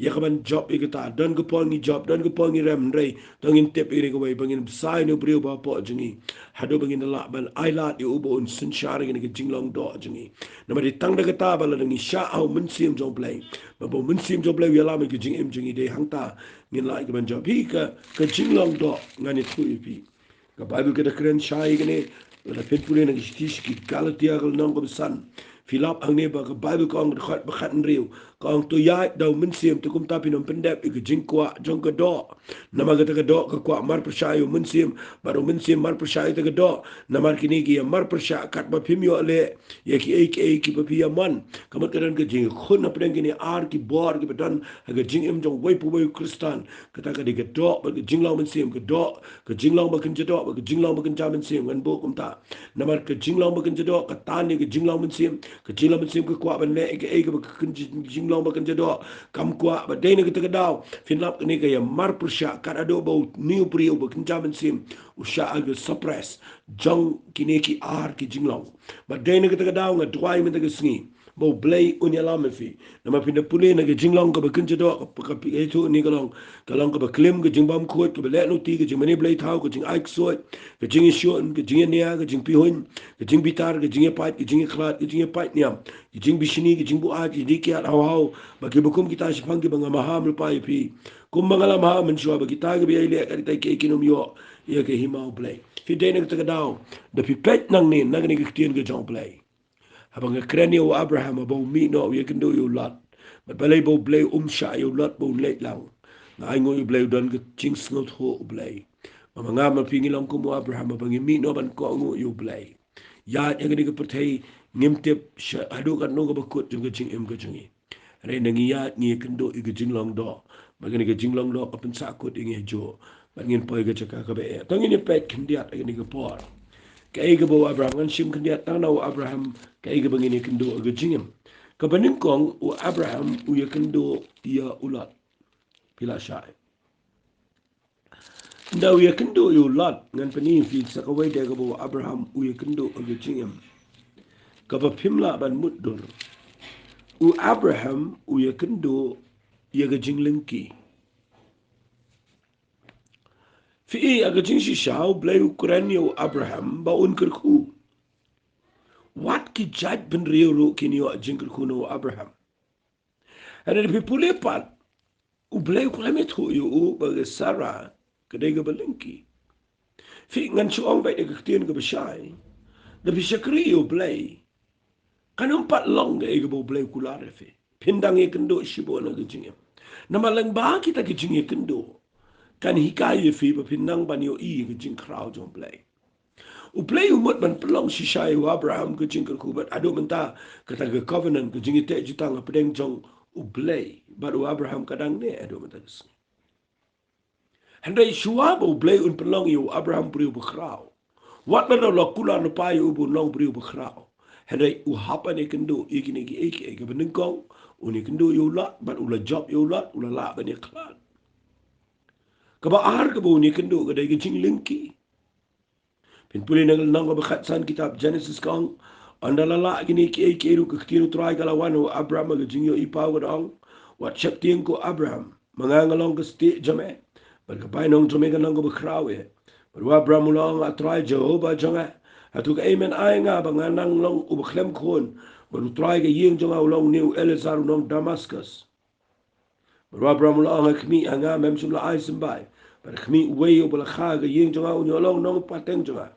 ïa kaban jop ïa kata. Don ka por ngi jop, don ka por ngi rem, hynrei to ngin tip ïa kane kawei, ba ngin bsa ïa une u briew uba hapoh jong ngi haduh ba ngin da lah ban ailad ïa u ba un synshar ïa kane ka jinglong doh jong ngi. Namar dei tang da kata ba lada ngi shah ha U Mynsiem jong U Blei, ba, ba U Mynsiem jong U Blei u ïalam ïa ka jingim jong ngi, dei hangta ngin lah ïa kaban jop. Phi, ka, ka jinglong doh, ngan ïathuh ïa phi. Ka Baibl ka da kren shai ïa kane, lada phin pule na ka shithi sha ki Galatia ka lynnong kaba san, phi lap hangne ba ka Baibl ka ong, dkhot ba khathynriew, ka ong, to ïaid da U Mynsiem, te kumta phin ym pyndep ïa ka jingkwah jong ka doh. Namar kata ka doh ka kwah mar pyrshah ïa U Mynsiem, bad U Mynsiem mar pyrshah ïa kata ka doh. Namar kine ki ïa mar pyrshah katba phim ïoh leh ïa kiei kiei kiba phi ïa mon. Ka mut ka don ka jingïakhun hapdeng kine ar ki bor kiba don ha ka jingim jong uwei pa uwei u Khristan. Kata ka dei ka doh bad ka jinglong mynsiem, ka doh, ka jinglong ba kynja doh bad ka jinglong ba kynja mynsiem, ngan buh kumta. Namar ka jinglong ba kynja doh ka tan ïa ka jinglong mynsiem, ka jinglong mynsiem ka kwah ban leh ïa kaei kaba ka kyn-, jinglong ba kynja doh kam kwah. Bad dei na kata ka daw phin lap kane ka ïa mar pyrshah, kat haduh ba une u briew ba kynja mynsiem u shah ha ka suppress jong kine ki ar ki jinglong. Bad dei na kata ka daw nga duwai mynta ka sngi ba U Blei un ïalam ïa phi. Namar phin da pule na ka jinglong kaba kynja doh, ka, ka, ka, ka, ka long, ka long kaba klim, ka jingbam khuid, kaba leh nuti, ka jingmane blei thaw, ka jingai ksuid, ka jingïashun, ka jingïania, ka jingpihuiñ, ka jingbitar, ka jingïapait, ka jingïakhlad, ka jingïapait niam, ka jingbishni, ka jingbuaid, ka jingkiad haw haw, ba kiba kum kita shaphang kiba nga maham lypa ïa phi. Kumba nga la maham mynshuwa ba kita kiba ïai leh kat kita kiei kin ym ïoh ïa ka hima U Blei. Phi dei na kata ka daw, da phi peit nangne na kane ka ktien ka jong U Blei. Haba nga kren ïa u Abraham, haba u mih noh u ïakynduh ïa u Lot, bad balei ba U Blei um shah ïa u Lot ba un leit lang? Nga ainguh ïa U Blei, u don ka jingsngewthuh U Blei. Ma nga ma phi ngi long kum u Abraham, haba ngi mih noh ban kohnguh ïa U Blei, ïaid ha kane ka pyrthei, ngim tip sha haduh katno kaba kut jong ka jingim ka jong ngi. Hynrei ngi ïaid ngi ïakynduh ïa ka jinglong doh, bad kane ka jinglong doh ka pynsahkut ïa ngi hajuh, bad ngin poi ka jaka kaba eh. To ngin ïa peit khyndiat ha kane ka por. Kaei kaba u Abraham, ngan shim khyndiat tang na u Abraham, kaei kaba ngin ïakynduh ha ka jingim. Kaba nyngkong, u Abraham u ïakynduh ïa u Lot. Phi la shai. Ynda u ïakynduh ïa u Lot, ngan pyni ïa phi sa kawei de kaba u Abraham u ïakynduh ha ka jingim, kaba phim lah ban mutdur. U Abraham u ïakynduh ïa ka jinglyngkhi. Phi i, ha ka jingshisha U Blei u kren ïa u Abraham ba un kyrkhu. Wat ki jait bynriew ruh kin ïoh jingkyrkhu na u Abraham. Hynrei phi pule pat, U Blei u khlem ïathuh ïa u ba ka Sara ka dei kaba lyngkhi. Phi, ngan shu ong beit da ka ktien kaba shai, da phi shakri ïa U Blei, kan ym pat long kaei kaba U Blei u kular ïa phi. Phin dang ïakynduh shibun ha ka jingim. Namar lyngba kita ki jingïakynduh, kan hikai ïa phi ba phin nang ban ïohi ïa ka jingkhraw jong U Blei. U Blei u mut ban pynlong shisha ïa u Abraham ka jingkyrkhu, bad haduh mynta kata ka covenant, ka jingïateh jutang hapdeng jong U Blei bad u Abraham, ka dang neh haduh mynta ka sngi. Hynrei shuwa ba U Blei un pynlong ïa u Abraham briew bakhraw, wat la u la kular lypa ïa u ba un long briew bakhraw, hynrei u hap ban ïakynduh ïa kine kiei kiei. Kaba nyngkong, un ïakynduh ïa u Lot, bad u la jop ïa u Lot, u la lah ban ïakhlad. Kaba ar kaba un ïakynduh ka dei ka jinglyngkhi. Phin pule na ka lynnong kaba khatsan kitab Jenesis ka ong, ynda la lah kine kiei kiei ruh, ka ktien U Trai ka la wan ha u Abram ha ka jingïohi paw, ka da ong, wat sheptieng ko Abram, ma nga nga long ka stieh jong me, bad ka bainong jong me kan long kaba khraw eh. Bad u Abram u la ong, A Trai Jehobah jong nga, hato kaei men ai nga ba ngan nang long uba khlem khun? Bad U Trai, ka ïing jong nga u long une u Eliezer u nong Damaskus. Bad u Abram u la ong, Ha khmih, ha nga mem shym la ai symbai, bad ha khmih uwei uba la kha ha ka ïing jong nga un ïoh long nongpateng jong nga.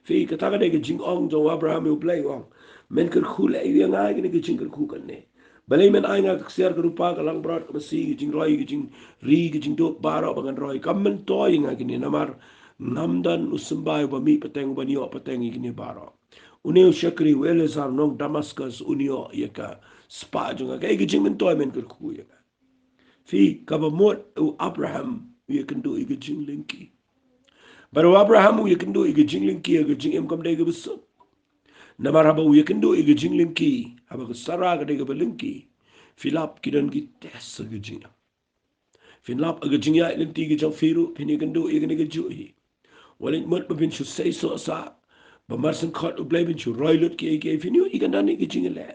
Phi, kata ka dei ka jingong jong u Abraham ïa U Blei, u ong, men kyrkhu leh ïa nga kine ki jingkyrkhu kane. Balei men ai nga ka ksiar ka rupa, ka langbrot ka masi, ka jingroi, ka jingri, ka jingdup baroh ba ngan roi? Kam myntoi ïa nga kine, namar ngam don u symbai uba mih pateng, uban ïoh pateng ïa kine baroh. Une u shakri u Eliezer nong Damaskus un ïoh ïa ka spah jong nga. Kaei ka jingmyntoi men kyrkhu ïa nga? Phi, kaba mut u Abraham u ïakynduh ïa ka jinglyngkhi. Bad u Abraham u ïakynduh ïa ka jinglyngkhi ha ka jingim kam dei kaba suk. Namar haba u ïakynduh ïa ka jinglyngkhi, haba ka Sara ka dei kaba lyngkhi, phi lap ki don ki test ha ka jingim. Phin lap ha ka jingïaid lynti ka jong phi ruh, phin ïakynduh ïa kane kajuh hi. Wat leit mut ba phin shu seisoh sah, ba mar syn khot U Blei phin shu roi lut kiei kiei, phin ïohi kan don ïa ka jingleh.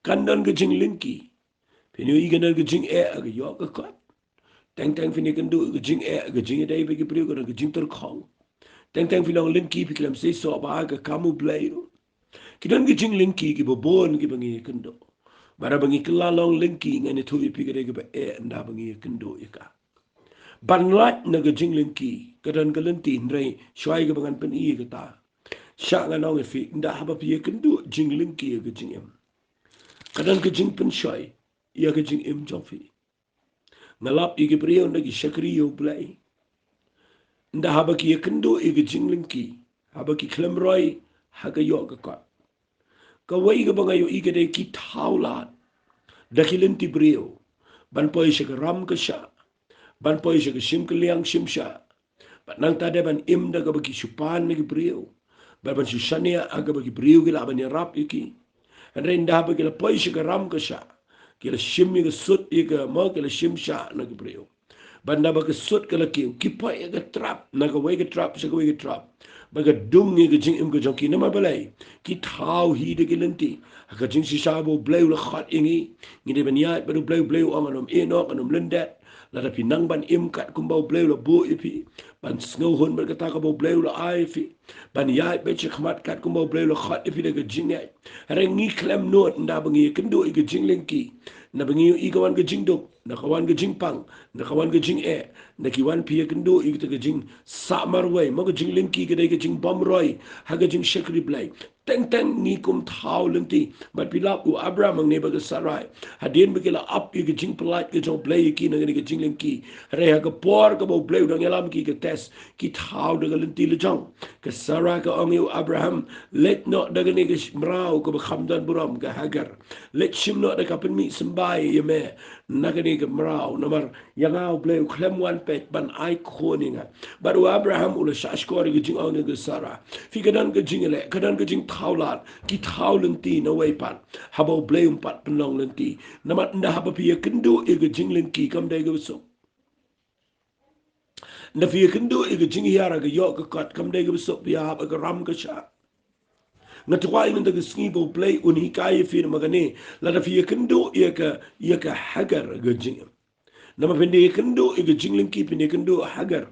Kan don ka jinglyngkhi. Phin ïohi kan don ka jingeh ha ka ïoh ka kot. Teng teng phin ïakynduh ïa ka jingeh, ka jingïadei bad ki briew, ka don ka jingtyrkhong. Teng teng phi long lyngkhi, phi khlem seisoh bha ha ka kam U Blei ruh. Ki don ki jinglyngkhi kiba bun kiba ngi ïakynduh. Bad haba ngi kylla long lyngkhi, ngan ïathuh ïa phi ka dei kaba eh ynda ba ngi ïakynduh ïa ka. Ban lait na ka jinglyngkhi ka don ka lynti, hynrei shuwa ïa kaba ngan pyni ïa kata, shah ngan ong ïa phi, ynda haba phi ïakynduh jinglyngkhi ha ka jingim, ka don ka jingpynshoi ïa ka jingim jong phi. Nga lap ïa ki briew ynda ki shakri ïa U Blei, ynda haba ki ïakynduh ïa ka jinglyngkhi, haba ki khlem roi ha ka ïoh ka kot, kawei kaba nga ïohi ka dei ki thaw lad da ki lynti briew ban poi sha ka ram ka shah, ban poi sha ka shim kylliang shim shah. Bad nangta de ban im da kaba ki shu pan na ki briew, bad ban shu shaniah ha kaba ki briew ki lah ban ïarap ïa ki. Hynrei ynda haba ki la poi sha ka ram ka shah, ki la shim ïa ka sut ïa ka, mo, ki la shim shah na ki briew. Bad naba ka sut ka la kiew, ki poi ïa ka trap, na kawei ka trap sha kawei ka trap, ba ka dung ïa ka jingim ka jong ki. Namar balei? Ki thaw hi da ki lynti. Ha ka jingshisha ba U Blei u la khot ïa ngi, ngi dei ban ïaid bad U Blei. U Blei u ong, ngan ym ïehnoh, ngan ym lyndet. Lada phi nang ban im katkum ba U Blei u la buh ïa phi, ban sngewhun bad kata kaba U Blei u la ai ïa phi, ban ïaid beit shakhmat katkum ba U Blei u la khot ïa phi da ka jingngeit. Hynrei ngi khlem nud, naba ngi ïakynduh ïa ka jinglyngkhi, naba ngi ïohi ka wan ka jingduk, naba ka wan ka jingpang, naba ka wan ka jingeh, naba ki wan phi ïakynduh ïa kata ka jingsah marwei, mo, ka jinglyngkhi ka dei ka jingbymroi ha ka jingshakri Blei. Teng teng ngi kum thaw lynti. Bad phi lap u Abraham hangne bad ka Sarai, hadien ba ki la ap ïa ka jingpyllait ka jong U Blei ïa ki na kane ka jinglyngkhi, hynrei ha ka por kaba U Blei u dang ïalam ki ka test, ki thaw da ka lynti la jong. Ka Sarai ka ong ïa u Abraham, leit noh da kane ka sh-, mraw kaba kham don burom, ka Hagar. Leit shim noh da ka, pynmih symbai ïa me na kane ka mraw, namar ïa nga U Blei u khlem wan peit ban ai khun ïa nga. Bad u Abraham u la shahshkor ïa ka jingong jong ka Sara. Phi, ka don ka jingïaleh, ka don ka jingthaw lad, ki thaw lynti nawei pat, haba U Blei um pat pynlong lynti. Namar ynda haba phi ïakynduh ïa ka jinglyngkhi, kam dei kaba suk. Ynda phi ïakynduh ïa ka jinghiar ha ka ïoh ka kot, kam dei kaba suk, phi ïahap ha ka ram ka shah. Nga tharai mynta ka sngi ba U Blei un hikai ïa phi namar kane, lada phi ïakynduh ïa ka, ïa ka Hagar ha ka jingim. Namar phin da ïakynduh ïa ka jinglyngkhi, phin ïakynduh Hagar,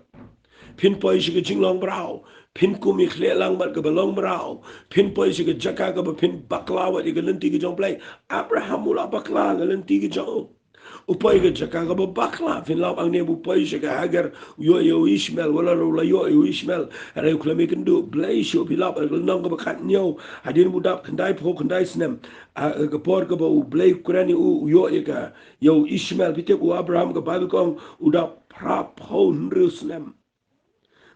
phin poi sha ka jinglong mraw, phin kum ïa ka khlieh lang bad kaba long mraw, phin poi sha ka jaka kaba phin bakla wat ïa ka lynti ka jong U Blei. Abraham u la bakla ka lynti ka jong u. U poi ka jaka kaba bakla, phin lap hangne ba u poi sha ka Hagar, u ïoh ïa u Ishmael, wat la u la ïoh ïa u Ishmael, hynrei u khlem ïakynduh. Blei shuh, phi lap ha ka lynnong kaba khathynñiew, hadien ba u dap khyndaiphew khyndai snem, ha ka por kaba U Blei u kren ïa u, u ïoh ïa ka, ïa u Ishmael. Phi tip u Abraham, ka Baibl ka ong u dap phraphew hynriew snem.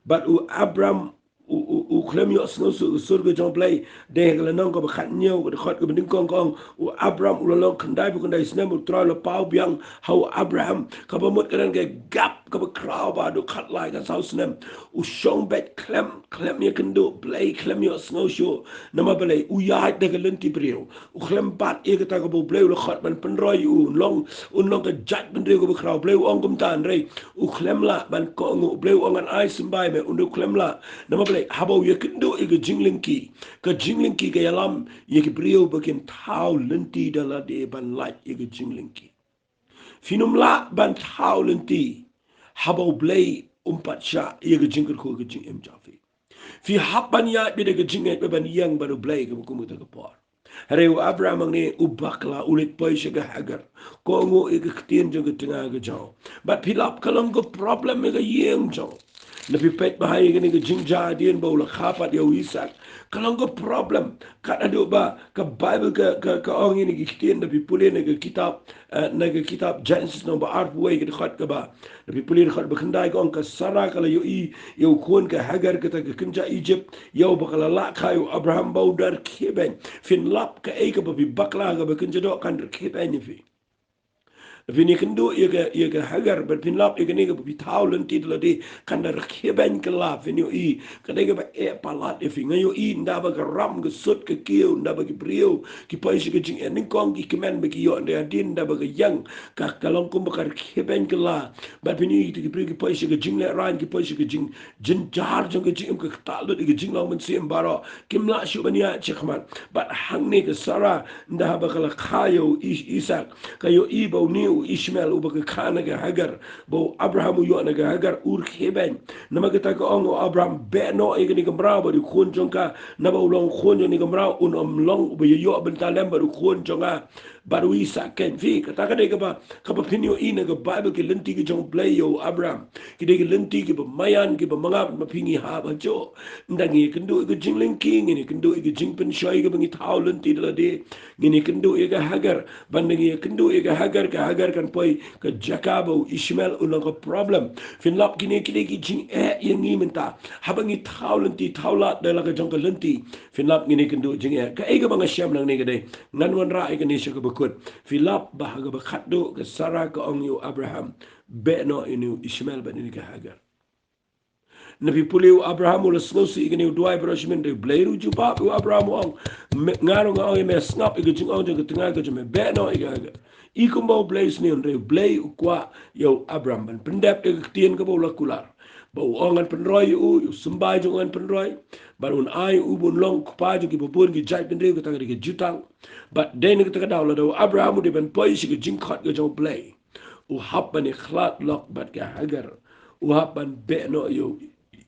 Bad u Abraham u, u, u khlem ïohsngew shuh ka sur ka jong U Blei. Dei ha ka lynnong kaba khathynñiew, ka dkhot kaba nyngkong ka ong, u Abraham u la long khyndaiphew khyndai snem, U Trai u la paw biang ha u Abraham. Kaba mut ka don ka gap kaba khraw ba haduh khatlai khatsaw snem. U shong beit khlem, khlem ïakynduh, Blei khlem ïohsngew shuh. Namar balei? U ïaid da ka lynti briew. U khlem bat ïa kata kaba U Blei u la khot ban pynroi ïa u, un long, un long ka jaitbynriew kaba khraw. Blei u ong kumta, hynrei u khlem lah ban kohnguh. Blei u ong, ngan ai symbai me, un, u khlem lah. Namar balei? Haba u ïakynduh ïa ka jinglyngkhi. Ka jinglyngkhi ka ïalam ïa ki briew ba kin thaw lynti da lade ban lait ïa ka jinglyngkhi. Phin ym lah ban thaw lynti haba U Blei um pat shah ïa ka jingkyrkhu ka jingim jong phi. Phi hap ban ïaid beit da ka jingngeit bad ban ïeng bad U Blei kaba kum kata ka por. Hynrei u Abraham hangne u bakla, u leit poi sha ka Hagar. Kohnguh ïa ka ktien jong ka tnga ka jong u. Bad phi lap ka long ka problem ïa ka ïing jong u. Lada phi peit bha ïa kane ka jingjia hadien ba u la kha pat ïa u Isaak, ka long ka problem. Kat haduh ba ka Baibl ka, ka, ka ong ïa kine ki ktien, lada phi pule na ka kitab, eh, na ka kitab Genesis lynnong ba arphew wei, ka dkhot kaba, lada phi pule dkhot ba khyndai, ka ong, ka Sara ka la ïohi ïa u khun ka Hagar, kata ka kynja Ijipt, ïa uba ka la lah kha ïa u Abraham ba u da rkhie beiñ. Phin lap kaei kaba phi bakla, kaba kynja doh, kan rkhie beiñ ïa phi. Phin ïakynduh ïa ka, ïa ka Hagar, bad phin lap ïa kane kaba phi thaw lynti da lade, kan da rkhie beiñ kylla. Phin ïohi ka dei kaba eh palat ïa phi. Nga ïohi ynda ba ka ram ka sut ka kiew, ynda ba ki briew ki poi sha ka jingeh nyngkong, ki kmen ba ki ïoh, ynda hadien ynda ba ka ïeng, ka, ka long kumba ka rkhie beiñ kylla. Bad phin ïohi kita ki briew ki poi sha ka jinglehraiñ, ki poi sha ka jing, jynjar jong ka jingim, ka ktah lut ïa ka jinglong mynsiem baroh. Kim lah shuh ban ïaid shakhmat. Bad hangne ka Sara, ynda haba ka la kha ïa u Is-, Isaak, ka ïohi ba une u Ishmael uba ka kha na ka Hagar, ba u Abraham u ïoh na ka Hagar, u rkhie beiñ. Namar kata ka ong u Abraham, beh noh ïa kane ka mraw bad u khun jong ka, naba u long khun jong kane ka mraw, un ym long uba ïoh bynta lem bad u khun jong nga bad u Isaak keiñ. Phi, kata ka dei kaba, kaba phin ïohi na ka Baibl, ki lynti ki jong U Blei ïa u Abraham. Ki dei ki lynti kiba maïan, kiba mangap, ma phi, ngi hap hajuh. Ynda ngi ïakynduh ïa ka jinglyngkhi, ngin ïakynduh ïa ka jingpynshoi kaba ngi thaw lynti da lade. Ngin ïakynduh ïa ka Hagar, bad ynda ngi ïakynduh ïa ka Hagar, ka Hagar kan poi ka jaka ba u Ishmael un long ka problem. Phin lap kine ki dei ki jingeh ïa ngi mynta. Haba ngi thaw lynti, thaw lad da la ka jong ka lynti, phin lap ngin ïakynduh jingeh. Kaei kaba nga shem nangne ka dei, ngan wanrah ïa kane sha kaba kut. Phi lap ba ha kaba khatduh ka Sara ka ong ïa u Abraham, beh noh ïa une u Ishmael bad ïa une ka Hagar. Na phi pule u Abraham u la sngewsih ïa kane u duwai baroh shi mynta, u Blei ruh u jubab ïa u Abraham u ong, me, nga ruh nga ong ïa me, sngap ïa ka jingong jong ka tnga ka jong me, beh noh ïa ka Hagar. I kumba u Blei u sngewsih, hynrei u Blei u kwah ïa u Abraham ban pyndep ïa ka ktien kaba u la kular. Ba u ong ngan pynroi ïa u, ïa u symbai jong u ngan pynroi. Bad un ai ïa u ban long u kpa jong kiba bun ki jaitbynriew, kata ka dei ka jutang. Bad dei na kata ka daw lada u Abraham u dei ban poi sha ka jingkhot ka jong u Blei, u hap ban ïakhlad lok bad ka Hagar. U hap ban beh noh ïa u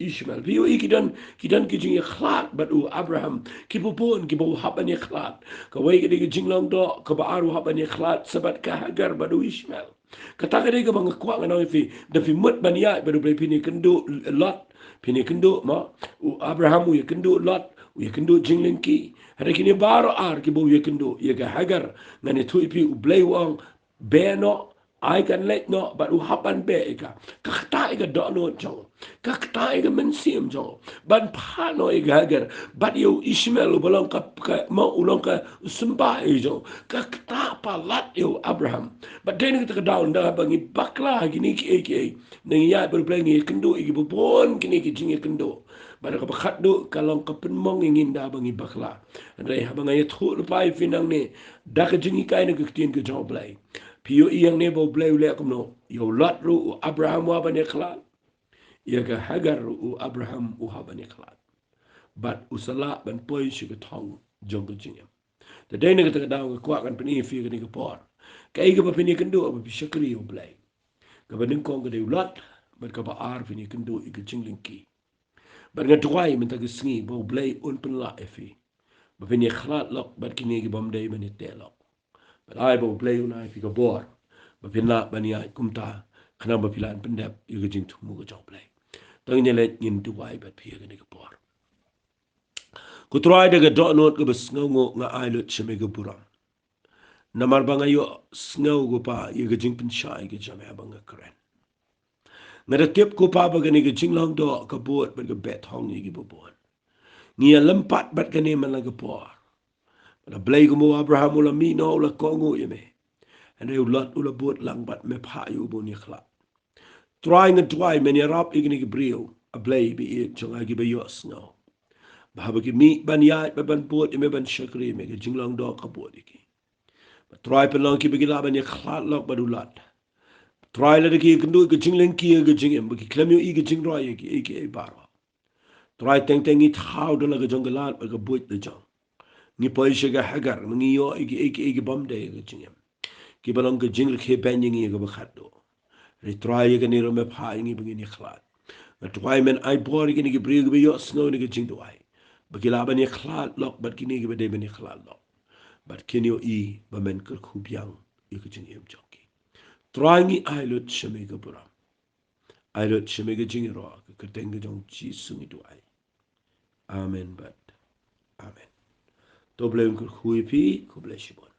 Ishmael. Phi ïohi ki don, ki don ki jingïakhlad bad u Abraham kiba bun kiba u hap ban ïakhlad. Kawei ka dei ka jinglong doh, kaba ar u hap ban ïakhlad sa bad ka Hagar bad u Ishmael. Kata ka dei kaba nga kwah ngan ong ïa phi, da phi mut ban ïaid bad u Blei phin ïakynduh Lot, phin ïakynduh mo, u Abraham u ïakynduh Lot, u ïakynduh jinglyngkhi. Hynrei kine baroh ar kiba u ïakynduh, ïa ka Hagar, ngan ïathuh ïa phi u Blei u ong, beh noh, ai kan leit noh, bad u hap ban beh ïa ka. Ka ktah ïa ka dohnud jong u. Ka ktah ïa ka mynsiem jong u. Ban phah noh ïa ka Hagar. Bad ïa u Ishmael uba long ka, ka, mo, u long ka symbai jong u. Ka ktah palat ïa u Abraham. Bad dei na kata ka daw ynda haba ngi bakla ha kine kiei kiei, ngi ïaid bad u Blei ngi ïakynduh ïa kiba bun kine ki jingïakynduh. Bad kaba khatduh ka long ka pynmong ïa ngi ynda haba ngi bakla. Hynrei haba nga ïathuh lypa ïa phi nangne da ka jinghikai na ka ktien ka jong u Blei, phi ïohi hangne ba u Blei u leh kumno. Ïa u Lot ruh u Abraham u hap ban ïakhlad. Ïa ka Hagar ruh u Abraham u hap ban ïakhlad. Bad u sa lah ban poi sha ka thong jong ka jingim. Te dei na kata ka daw nga kwah ngan pyni ïa phi kane ka por. Kaei kaba phin ïakynduh haba phi shakri ïa u Blei. Kaba nyngkong ka dei u Lot, bad kaba ar phin ïakynduh ïa ka jinglyngkhi. Bad nga duwai mynta ka sngi ba u Blei un pynlah ïa phi ba phin ïakhlad lok bad kine kibym dei ban ïateh lok. Bad ai ba u Blei un ai ïa phi ka bor ba phin lah ban ïaid kumta, khnang ba phin lah ban pyndep ïa ka jingthmu ka jong u Blei. To ngin ïaleit ngin duwai bad phi ïa kane ka por. Ko Trai, da ka dohnud kaba sngewnguh nga ai lut sha me ka burom. Namar ba nga ïohsngew ko Pa ïa ka jingpynshai ka jong me haba nga kren. Nga da tip ko Pa ba kane ka jinglong doh ka bud bad ka beh thong ïa kiba bun. Ngi ïalympat bad kane man la ka por. Bad a Blei, kumba u Abraham u la mih noh u la kohnguh ïa me, hynrei u Lot u la bud lang bad me phah ïa u ban ïakhlad. Trai nga duwai men ïarap ïa kine ki briew, a Blei ba ïeit jong nga, kiba ïohsngew ba haba ki mih ban ïaid bad ban bud ïa me ban shakri ïa me ka jinglong doh ka bud ïa ki. Bad Trai pynlong kiba ki lah ban ïakhlad lok bad u Lot. Trai lada ki ïakynduh ïa ka jinglyngkhi ïa ka jingim ba ki khlem ïohi ka jingroi ïa kiei kiei baroh. Trai teng teng ngi thaw da la ka jong ka lad bad ka buit la jong. Ngi poi sha ka Hagar, ma ngi ïoh ïa kiei kiei kibym dei ïa ka jingim, kiba long ka jingrkhie beiñ ïa ngi ïa kaba khatduh. Hynrei Trai ïa kane ruh me phah ïa ngi ba ngin ïakhlad. Nga duwai men ai bor ïa kine ki briew kiba ïohsngew ïa kane ka jingduwai ba ki lah ban ïakhlad lok bad kine kiba dei ban ïakhlad lok. Bad kin ïohi ba men kyrkhu biang ïa ka jingim jong ki. Trai ngi ai lut sha me ka burom. Ai lut sha me ka jingïaroh, ha ka kyrteng ka jong u Jisu ngi duwai. Amen bad amen. To u Blei un kyrkhu ïa phi, khublei shibun.